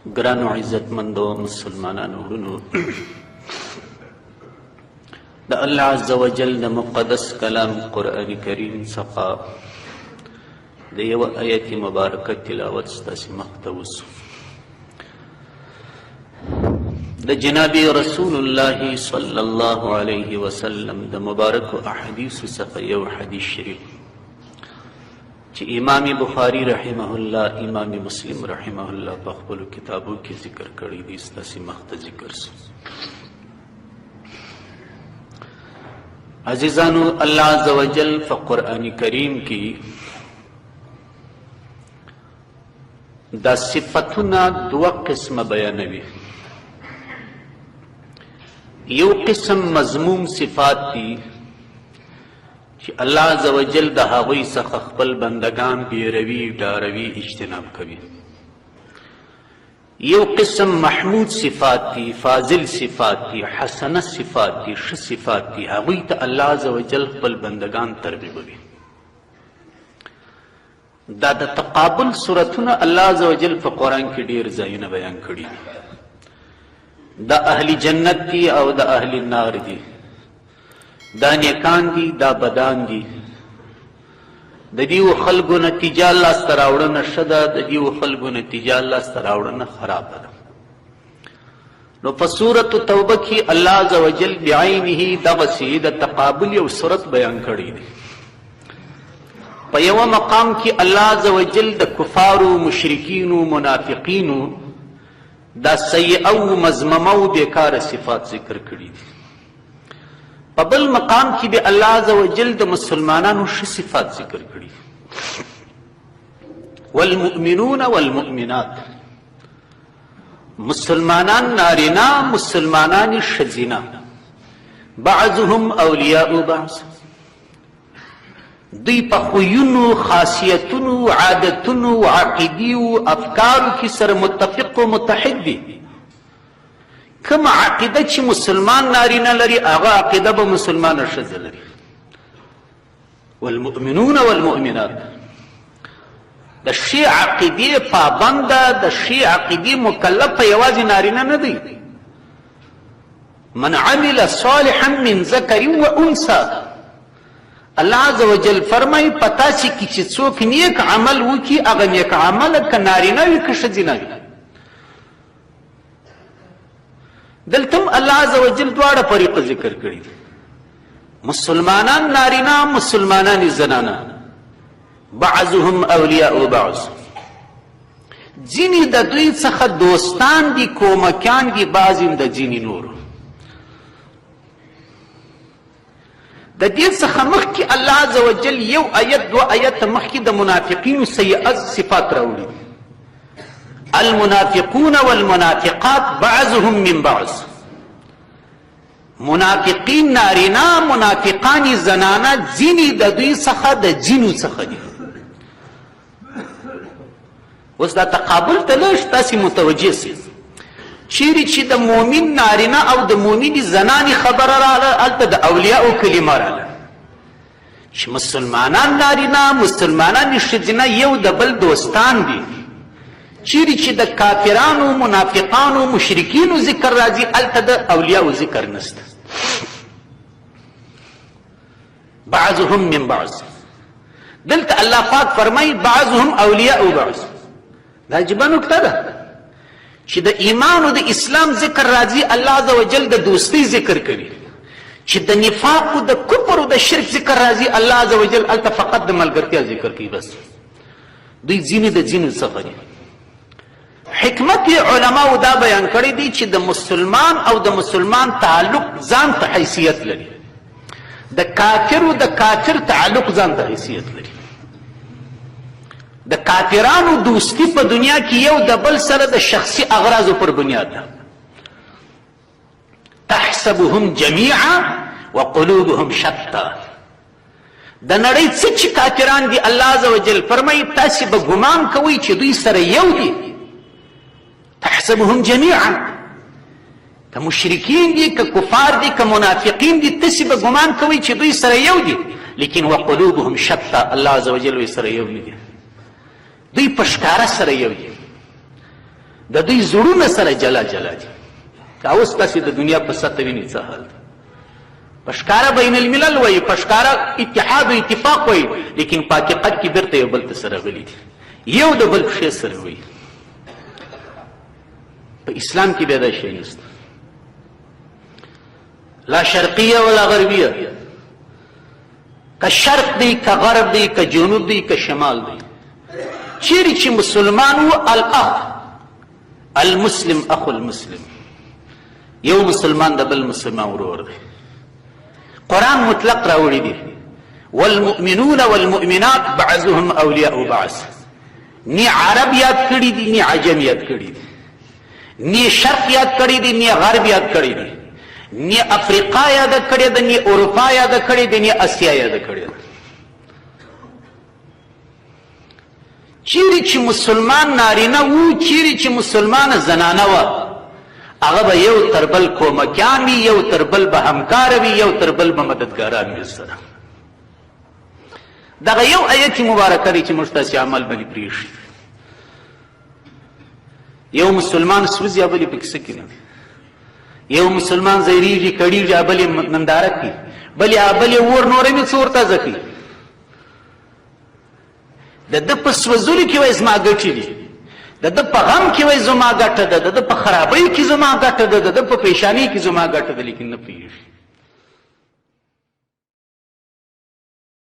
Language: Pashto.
ګرانو عزتمندو مسلمانانو وروڼو، د الله عز وجل د مقدس کلام قرآن کریم څخه د یو آیت مبارکه تلاوت ستاسې مخ ته وسو. د جناب رسول الله صلی الله علیه وسلم د مبارکو احادیثو څخه یو حدیث شریف چې امام بخاری رحمه الله، امام مسلم رحمه الله په خپلو کتابو کې ذکر کړی دی، ستاسې مخ ته ذکر سو. عزیزانو، الله عز وجل په قرآن کریم کې دا صفتونه دوه قسمه بیانوي. یو قسم مذموم صفات دي چې الله عز وجل د هغوی څخه خپل بندگان بیروي، ډاروي، اجتناب کوي. یو قسم محمود صفات دي، فاضل صفات دي، حسنه صفات دي، ښه صفات دي، هغوی ته الله عز وجل خپل بندگان ترغیبوي. دا د تقابل صورتونه الله عز وجل په قرآن کې ډیر ځایونه بیان کړي دي. دا اهل جنت دي او د اهل نار دي، دا نیکان دي، دا بدان دي. د دیو خلکو نتیجه لاسته راوړنه ښه ده، د دیو خلکو نتیجه لاسته راوړنه خرابه ده. نو په سورة توبه کې الله عز وجل بعینه دغسې د تقابل یو صورت بیان کړی دی. په یوه مقام کې الله عز وجل د کفارو، مشرکینو، منافقینو دا سیئه او مذمومه او بېکاره صفات ذکر کړي دي. په بل مقام کې به الله عز وجل د مسلمانانو ښه صفات ذکر کړي. والمؤمنون والمؤمنات، مسلمانان نارینه، مسلمانان ښځینه، بعضهم اولیاء بعض، دوی په خویونو، خاصیتونو، عادتونو، عقیدیو، افکارو کې سره متفق او متحد دي. کوم عقیده چې مسلمان نارینه لري، هغه عقیده به مسلمان ښځه لري. والمؤمنون والمؤمنات د ښې عقیدې پابنده، د ښې عقیدې مکلف په یوازې نارینه نه دی. من عمل صالحا من ذکر و انثى، الله عز وجل فرمایي په تاسې کې چې څوک نیک عمل وکړي، هغه نیک عمل که نارینه وي که ښځینه وي. دلته هم الله عز وجل دواړه طریقه ذکر کړي دي، مسلمانان نارینه، مسلمانان زنانه، بعضهم اولیاء بعض، ځینې د دوی څخه دوستان دي، کومکیان دي، بعضې د ځینې نورو. د دې څخه مخکې الله عز وجل یو آیت دوه آیت مخکې د منافقینو سیئه صفات راوړي دي. المنافقون والمنافقات بعضهم من بعض، منافقین نارینه، منافقان زنانه، ځینې د دوی څخه د ځینو څخه دي. اوس دا تقابل ته لږ تاسې متوجه سئ. چیرې چې د مؤمن نارینه او د مؤمنې زنانې خبره راغله، هلته د اولیاءو کلمه راغله چې مسلمانان نارینه، مسلمانان ښځینه یو د بل دوستان دي. چیرې چې د کافرانو، منافقانو، مشرکینو ذکر راځي، هلته د اولیاءو ذکر نشته. بعضهم من بعض، دلته الله پاک فرمایي بعضهم اولیاء بعض. دا عجیبه نکته ده چې د ایمان او د اسلام ذکر راځي، الله عز وجل د دوستۍ ذکر کوي، چې د نفاق او د کفر او د شرک ذکر راځي، الله عز وجل هلته فقط د ملګرتیا ذکر کوي. بس دوی ځینې د ځینو څخه دي. حکمت علماو دا بیان کړی دی چې د مسلمان او د مسلمان تعلق ځان ته حیثیت لري، د کافر او د کافر تعلق ځان ته حیثیت لري. د کافرانو دوستی په دنیا کې یو د بل سره د شخصي اغراضو پر بنیاد ده. تحسبهم جميعا وقلوبهم شتى، د نړۍ څه چې کافران دي، الله عز وجل فرمایي تاسې به ګمان کوئ چې دوی سره یو دي. تحسبهم جميعا، که مشرکین دي، که کفار دي، که منافقین دي، تاسې به ګمان کوئ چې دوی سره یو دي، لیکن وقلوبهم شتى، الله عز وجل وایي سره یو نه دي، دوی په ښکاره سره یو دي. د دوی زړونه سره جلا جلا دي. که اوس تاسې د دنیا په سطح وینئ څه حال دی، په ښکاره بین الملل وایي، په ښکاره اتحاد و اتفاق وایي، لیکن په حقیقت کې بیرته یو بل ته سره غلي دي، یو د بل پښې سره وایي. په اسلام کې بیا دا شی نشته، لا شرقیه ولا غربیه، که شرق دی که غرب دی که جنوب دی که شمال دی، چیرې چې مسلمان وو الاخ المسلم اخو المسلم، یو مسلمان د بل مسلمان ورور دی. قرآن مطلق راوړي دي، والمؤمنون والمؤمنات بعضهم اولیاء بعض. نی عرب یاد کړي دي، نی عجم یاد کړي دي، نی شرق یاد کړي دي، نی غرب یاد کړي دي، نی افریقا یاد کړي ده، نی اروپا یاد کړي دي، نی اسیا یاد کړي ده. چیرې چې مسلمان نارینه وو، چیرې چې مسلمان زنانه وه، هغه به یو تر بل کومکیان وي، یو تر بل به همکار وي، یو تر بل به مددګاران وي. سره دغه یو آیت مبارکه دی چې موږ تاسې عمل باندې پرېښي. یو مسلمان سوځي، بل په کیسه کې نه دی. یو مسلمان زیریږي، کړیږي، بل ننداره کوي، بل بل ور نورې مې څور تازه کوي. د ده په سوځلو کې وایي زما ګټې دي، د ده په غم کې وایي زما ګټه ده، د ده په خرابۍ کې زما ګټه ده، د ده په پېشانۍ کې زما ګټه ده، لیکن نه پوهېږي.